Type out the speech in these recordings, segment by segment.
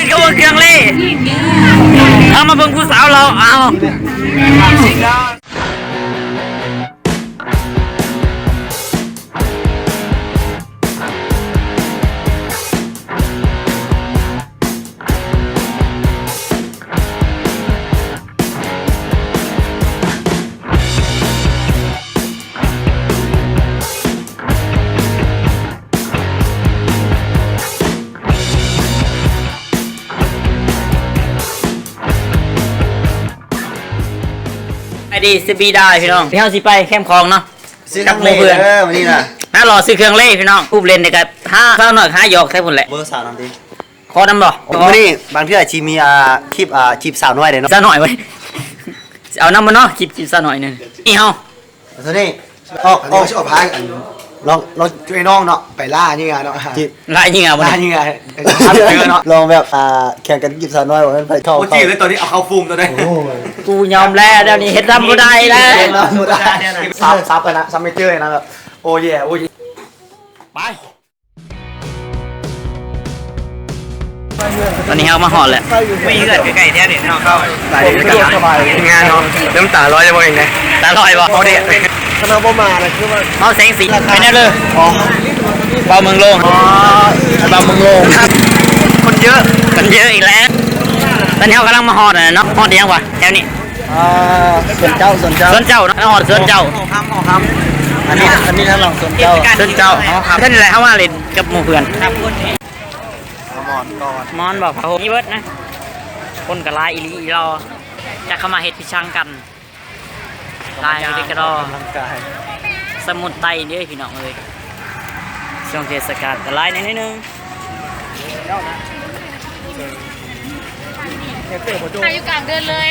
ເຂົາເບິ່ງເຄື່ອງເລ ເອົາມາເບິ່ງຜູ້ສາວເລາະ ເອົາ. ສະບາຍດີ ສະບາຍດີພີ່ນ້ອງ ເຮົາຊິໄປແຄມຂອງເນາະ ຊື້ ກັບໝູ່ເພື່ອນ ເດີ ມື້ນີ້ນະ ຫາຫຼໍ່ຊື້ເຄື່ອງເລພີ່ນ້ອງ ຮູບເຫຼັ້ນນີ້ກະຫາສາວນ້ອຍຫາຫຍອກໃສ່ພຸ້ນແຫຼະ ເບີສາວນຳຕິ ຂໍນຳບໍ່? ມື້ນີ້ບາງເທື່ອຊິມີ ອ່າ ຄລິບ ອ່າ ຈີບສາວນ້ອຍເດ້ເນາະ ສາວນ້ອຍເວີ້ຍ ຊິເອົານຳບໍ່ເນາະ ຄລິບ ຄລິບສາວນ້ອຍນີ້ ນີ້ເຮົາ ໂຕນີ້ ອອກ ອອກ ອອກພາຍ ອັນ ລອງ ລອງ ຊ່ວຍນ້ອງເນາະ ໄປລ່າເຫຍື່ອເນາະ ລ່າເຫຍື່ອບໍ່ນີ້ ລ່າເຫຍື່ອ ເນາະ ລອງແບບ ອ່າ ແຂ່ງກັນຈີບສາວນ້ອຍ ວ່າແມ່ນໃຜເຂົ້າ ໂອ້ ຈີບເລີຍຕອນນີ້ ເອົາເຂົ້າຟຸມຕອນນີ້ ໂອ້ຍ ກູຍອມແລ້ວ ແນວນີ້ເຮັດນຳບໍ່ໄດ້ແລ້ວ ເຮັດນຳບໍ່ໄດ້ ສັບ ສັບໄປນະ ສັບເຫຍື່ອນະ ແບບ ໂອ້ເຢ ໂອ້ເຢ ໄປ. ຕອນນີ້ເຮົາມາຮອດແລ້ວ ມີເຮືອນໃກ້ໆແຖວນີ້ເນາະ ເຂົ້າ ສະບາຍດີ ງານເນາະ ນ້ຳຕາລອຍບໍ່ເອງເດ້ ຕາລອຍບໍ່? ເອົາເດ້ ຄັນເຮົາບໍ່ມານະ ຄືວ່າ ເບົາແສງສີ ເປັນແນວເລີ ອໍ ເບົາເມືອງໂລງ ອໍ ເບົາເມືອງໂລງ ຄົນເຍີະ ຄົນເຍີະອີກແລ້ວ ຕອນນີ້ເຮົາກຳລັງມາຮອດແລ້ວເນາະ ຮອດອີ່ຫຍັງຫວາ ແຖວນີ້ ອ່າ ສວນເຈົ້າ ສວນເຈົ້າ ສວນເຈົ້າເນາະ ຮອດສວນເຈົ້າ ຫໍຄຳ ຫໍຄຳ ອັນນີ້ ອັນນີ້ທາງຫຼັງສວນເຈົ້າ ສວນເຈົ້າ ຫໍຄຳ ເທົ່ານີ້ແຫຼະ ເຮົາມາຫຼິ້ນກັບໝູ່ເພື່ອນ ມອນບໍ່ ພະໂຮມ ມີເບິດນະ ຄົນກະຫຼາຍອີ່ຫຼີອີ່ຫຼໍ ຈັກເຂົາມາເຮັດພິຊັງກັນ ຫຼາຍເດ້ກະດອ ສະໝຸນໄຕເດ້ພີ່ນ້ອງເອີຍ ຊ່ວງເທດສະການກະຫຼາຍແດ່ໜ້ອຍໜຶ່ງ. ຖ່າຍຢູ່ກາງເດີ່ນເລີຍ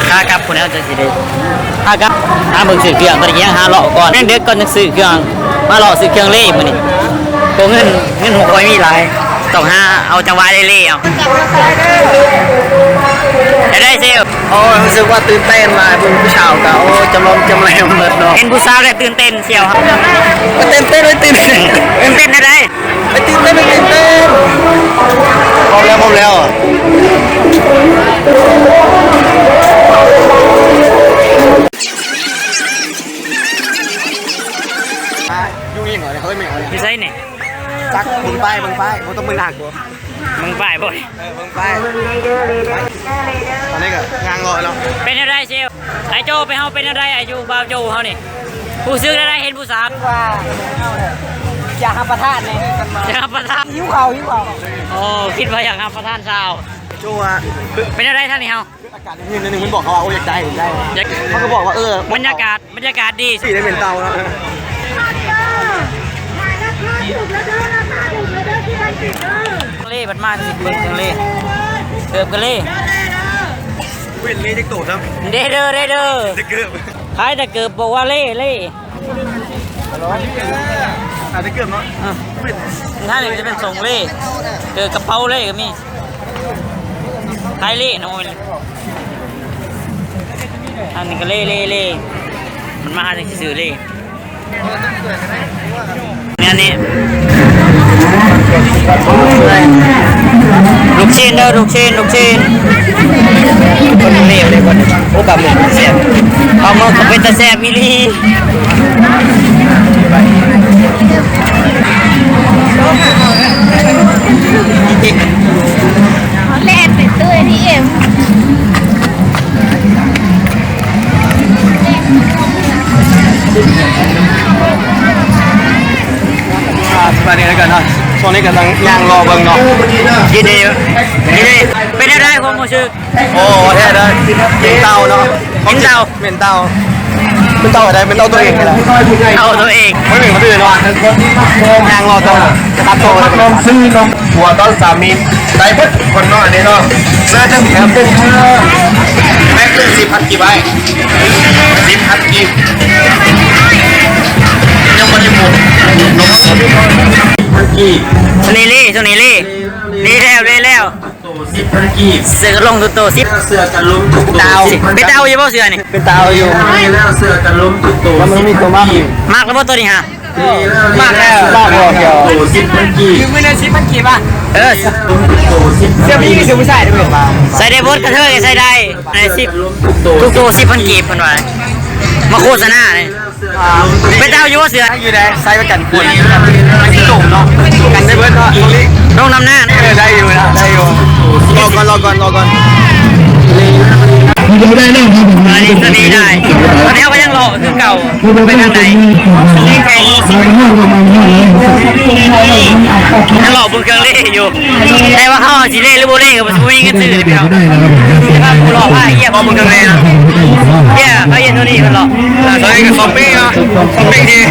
ຂາກັບພຸ້ນແລ້ວຈັ່ງຊິໄດ້ ຂາກັບ ຫາເບິ່ງຊື້ເຄື່ອງ ຕອນນີ້ຍັງຫາເລາະກ່ອນ ຍັງເດິກກ່ອນ ຈັ່ງຊື້ເຄື່ອງ ມາເລາະຊື້ເຄື່ອງເລມື້ນີ້ ໂຕເງິນ ເງິນບໍ່ຄ່ອຍມີຫຼາຍ ຕ້ອງຫາເອົາຈັງຫວະເລໆເອົາ ໄດ້ເຊວ ໂອ້ຍ ຮູ້ສຶກວ່າຕື່ນເຕັ້ນຫຼາຍ ເບິ່ງຜູ້ສາວກະ ໂອ້ຍ ຈຳລອມຈຳແລມເບິດເນາະ ເຫັນຜູ້ສາວແລ້ວຕື່ນເຕັ້ນຊຽວ ຕື່ນເຕັ້ນ ຕື່ນເຕັ້ນ ຕື່ນເຕັ້ນແນວໃດ? ໄປຕື່ນເຕັ້ນ ໄປຕື່ນເຕັ້ນ ພ້ອມແລ້ວ ພ້ອມແລ້ວ ຢູ່ນີ້ຫວາ ເຂົາເອີ້ນແມ່ນຫວາ ຢູ່ໃສນີ້? ຈັກ ເບິ່ງປ້າຍ ເບິ່ງປ້າຍ ບໍ່ຕ້ອງເບິ່ງໜ້າກູ ເບິ່ງປ້າຍບໍ່? ເອີ ເບິ່ງປ້າຍ ຕອນນີ້ກະຍ່າງເລາະເນາະ ເປັນແນວໃດເຊວ? ໄອ້ໂຈ້ ໄປເຮົາເປັນແນວໃດ ອາຍຸບ່າວໂຈ້ເຮົານີ້ ຮູ້ສຶກແນວໃດເຫັນຜູ້ສາວ? ວ່າ ຢາກຮັບປະທານນີ້ ຢາກຮັບປະທານ ຫິວເຂົ້າ ຫິວເຂົ້າ ໂອ້ ຄິດວ່າຢາກຮັບປະທານສາວ ໂຈ້ວ່າ ເປັນແນວໃດທາງນີ້ເຮົາ? ອາກາດເຢັນໆ ໜຶ່ງ ເພິ່ນບອກເຂົາວ່າ ໂອ້ ຢາກໄດ້ ຢາກໄດ້ ເຂົາກະບອກວ່າ ເອີ ບັນຍາກາດ ບັນຍາກາດດີ ສີໄດ້ເປັນເຕົາເນາະ ເລ ບັດມາຊິເບິ່ງເຄື່ອງເລ ເກີບກະເລ ເປັນເລຈັກໂຕຊ້ຳ ເດເດີ ເດເດີ ແຕ່ເກີບ ຂາຍແຕ່ເກີບ ບອກວ່າເລ ເລ ຂາຍແຕ່ເກີບເນາະ ອ່າ ທາງນີ້ກະຈະເປັນສົ່ງເລ ເກີບ ກະເປົາເລກະມີ ຂາຍເລເນາະ ອັນນີ້ກະເລ ເລ ເລ ມັນມາຫາຈັ່ງຊິຊື້ເລ ແນວນີ້ ລູກຊີ້ນເດີ ລູກຊີ້ນ ລູກຊີ້ນ ເລວເລີຍ ໂອ້ ປາໝຶກແຊບ ປາໝຶກກະເປັນຕາແຊບອີ່ຫຼີ. ແລ່ນໄປຕູ້ເອທີເອັມ ອ່າ ສະບາຍດີນຳກັນເນາະ ຊ່ວງນີ້ກຳລັງຍ່າງເລາະເບິ່ງເນາະ ຍິນດີ ຍິນດີ ເປັນແນວໃດຄວາມຮູ້ສຶກ? ໂອ້ ແທ້ເດີ ເປັນເຕົາເນາະ ເປັນເຕົາ ເປັນເຕົາ ເປັນເຕົາໃດ ເປັນເຕົາໂຕເອງຫັ້ນແຫຼະ ເຕົາໂຕເອງ ບໍ່ແມ່ນຄົນອື່ນເນາະ ຍ່າງເລາະເຕົາ ຈະຕັດຕໍ່ ລອງຊື້ນມຜົວຕອນສາມີ ໄດ້ເບິດທຸກຄົນເນາະ ອັນນີ້ເນາະ ເສື້ອຈັ່ງແຖມເປັນເສື້ອ ແມັກເປັນສິບພັນກີບ ສິບພັນກີບ ຍັງບໍ່ໄດ້ໝົດ ສິບພັນກີບ ໂຊເນເລ ໂຊເນເລ. ນີ້ແລ້ວ ນີ້ແລ້ວ ເສື້ອກັນລົມທຸກໂຕ ສິບ ເປັນຕາເອົາຢູ່ບໍ່ເສື້ອນີ້? ເປັນຕາເອົາຢູ່ ແລ້ວເສື້ອກັນລົມທຸກໂຕ ມັນມີໂຕມັກ ມັກແລ້ວບໍ່ໂຕນີ້ຫາ? ມັກແລ້ວ ມັກແລ້ວ ສິບພັນກີບ ຄືມື້ໜຶ່ງສິບພັນກີບ ເອີ ເສື້ອຜູ້ຍິງ ເສື້ອຜູ້ຊາຍ ໃສ່ໄດ້ເບິດ ກະເທີຍກະໃສ່ໄດ້ ໃສ່ສິບ ທຸກໂຕສິບພັນກີບ ເພິ່ນວ່າ ມາໂຄສະນາເດ້. ເປັນຕາເອົາຢູ່ບໍ່ເສື້ອ? ຢູ່ໄດ້ ໃສ່ໄວ້ກັນຝົນ ມັນຊິຕົງເນາະ ກັນໄດ້ເບິດເນາະ ໂຕນີ້ ລົງນຳໜ້າ ເອີ ໄດ້ຢູ່ນະ ໄດ້ຢູ່ ລໍກ່ອນ ລໍກ່ອນ ລໍກ່ອນ ອັນນີ້ ຕົວນີ້ໄດ້ ຕອນນີ້ເຮົາກະຍັງເລາະຄືເກົ່າ ໄປທາງໃດ ຍັງເລາະເບິ່ງເຄື່ອງເລຢູ່ ແຕ່ວ່າເຮົາຊິເລຫຼືບໍ່ເລກະບໍ່ມີເງິນຊື້ເດ້ພີ່ນ້ອງ ເຮົາບໍ່ເລກະ ບໍ່ເບິ່ງເຄື່ອງເລນະ ເຢ້ຍ ເຂົາເຮັດໂຕນີ້ເພິ່ນເລາະ ອ່າ ຕອນນີ້ກະຊອບປິງເນາະ ຊອບປິງທີ່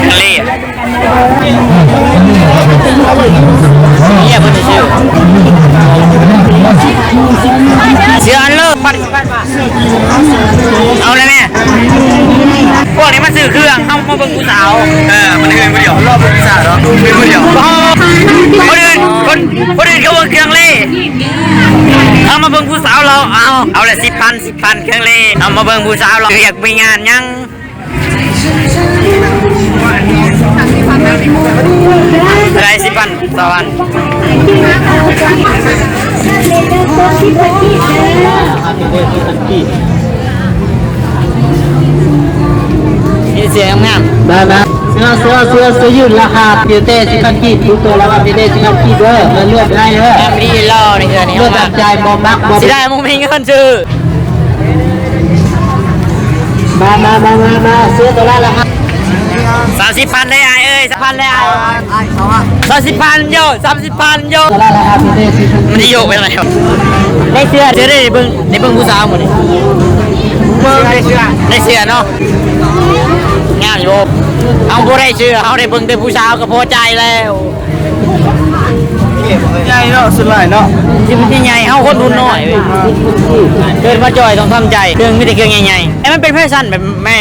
ເລ ເຊືອອັນເລີ ເອົາແລ້ວແມ່ ພວກນີ້ມາຊື້ເຄື່ອງ ເຮົາມາເບິ່ງຜູ້ສາວ ເອີ ມັນເປັນຜູ້ດຽວ ລອບເບິ່ງຜູ້ສາວເນາະ ເປັນຜູ້ດຽວ ຄົນອື່ນ ຄົນ ຄົນອື່ນເຂົາເບິ່ງເຄື່ອງເລ ເຮົາມາເບິ່ງຜູ້ສາວລາວ ເອົາ ເອົາແລ້ວ ສິບພັນ ສິບພັນ ເຄື່ອງເລ ເຮົາມາເບິ່ງຜູ້ສາວລາວ ຢາກມີງານຫຍັງ ເທົ່າໃດ ສິບພັນ ຊາວພັນ ມີເສື້ອງາມໆ ໄດ້ ໄດ້ ເສື້ອ ເສື້ອ ເສື້ອ ເສື້ອຢືດລາຄາພຽງແຕ່ສິບພັນກີບ ທຸກໂຕລາຄາພຽງແຕ່ສິບພັນກີບເດີ ເລືອກໄດ້ເດີ ງາມດີຫຼໍ່ນີ້ ເສື້ອນີ້ ເລືອກຕາມໃຈ ບໍ່ມັກບໍ່ ຊິໄດ້ ບໍ່ມີເງິນຊື້. ມາ ມາ ມາ ມາ ມາ ຊື້ໂຕລະລະ ສາມສິບພັນເດ້ອ້າຍເອີຍ ສາມສິບພັນເດ້ອ້າຍ ສາມສິບພັນໂຢ ສາມສິບພັນໂຢ ມັນຊິໂຢກໄປທາງໃດ ໄດ້ເສື້ອ ເສື້ອ ໄດ້ເບິ່ງ ໄດ້ເບິ່ງຜູ້ສາວມື້ນີ້ ໄດ້ເສື້ອ ໄດ້ເສື້ອເນາະ ງາມຢູ່ ເຮົາບໍ່ໄດ້ເສື້ອ ເຮົາໄດ້ເບິ່ງແຕ່ຜູ້ສາວກະພໍໃຈແລ້ວ. ໃຫຍ່ເນາະ ສ່ວນຫຼາຍເນາະ ຊິມັນຊິໃຫຍ່ ເຮົາຄົນທຶນນ້ອຍເວີຍ ເກີດມາຈ່ອຍຕ້ອງທຳໃຈ ເຄື່ອງມີແຕ່ເຄື່ອງໃຫຍ່ໆ ໃຫ້ມັນເປັນແຟຊັນແບບແມ່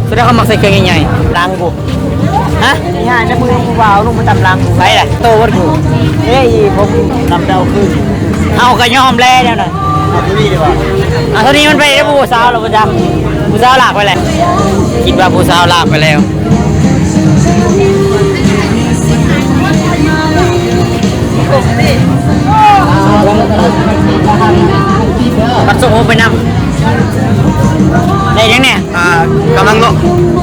ສ່ວນຫຼາຍເຂົາມັກໃສ່ເຄື່ອງໃຫຍ່ໆ ຫຼັງກູ ຮະ ອີ່ຫ່າ ໃນມືຜູ້ບ່າວລົງມາຕຳຫຼັງກູ ໃຜລະ ໂຕເບິດກູ ເອີຍ ອີ່ ຜົມ ນຳເຈົ້າຄືນ ເຮົາກະຍອມແລແນວນັ້ນ ເອົາໂຕນີ້ດີກວ່າ ເອົາໂຕນີ້ມັນໄປແລ້ວ ຜູ້ສາວລະບໍ່ຈັກ ຜູ້ສາວລາກໄປແລ້ວ ຄິດວ່າຜູ້ສາວລາກໄປແລ້ວ. ບັດສົ່ງໂຮມໄປນຳ ໄດ້ຫຍັງແດ່? ອ່າ ກຳລັງເລາະ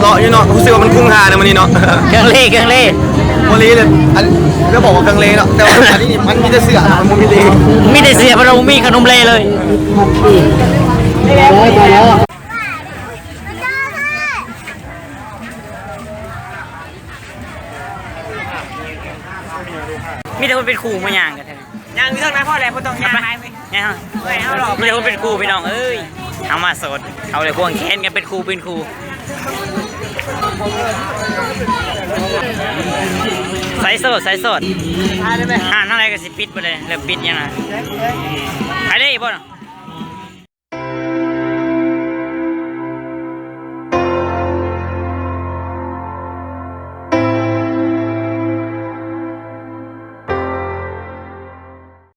ເລາະຢູ່ເນາະ ຮູ້ສຶກວ່າມັນຄຸ້ມຄ່າເນາະມື້ນີ້ເນາະ ເຄື່ອງເລ ເຄື່ອງເລ ບໍ່ເລເລີຍ ອັນ ຈະບອກວ່າເຄື່ອງເລເນາະ ແຕ່ວ່າອັນນີ້ມັນມີແຕ່ເສື້ອ ມັນບໍ່ມີເລ ມີແຕ່ເສື້ອ ເພາະວ່າບໍ່ມີຂະໜົມເລເລີຍ. ມີແຕ່ຄົນເປັນຄູມາຍ່າງກັນ ຍ່າງຢູ່ເທິງນັ້ນພໍແລ້ວ ບໍ່ຕ້ອງຍ່າງຫຼາຍເວີຍ ຍ່າງ ເຮົາເລາະ ມີແຕ່ຄົນເປັນຄູພີ່ນ້ອງເອີຍ ເຮົາມາໂສດ ເຂົາເລີຍຄວງແຂນກັນເປັນຄູເປັນຄູ ສາຍໂສດ ສາຍໂສດ ຮ້ານທາງໃດກະຊິປິດເບິດເລີຍ ເລີ່ມປິດຫຍັງນະ ຂາຍໄດ້ບໍ່?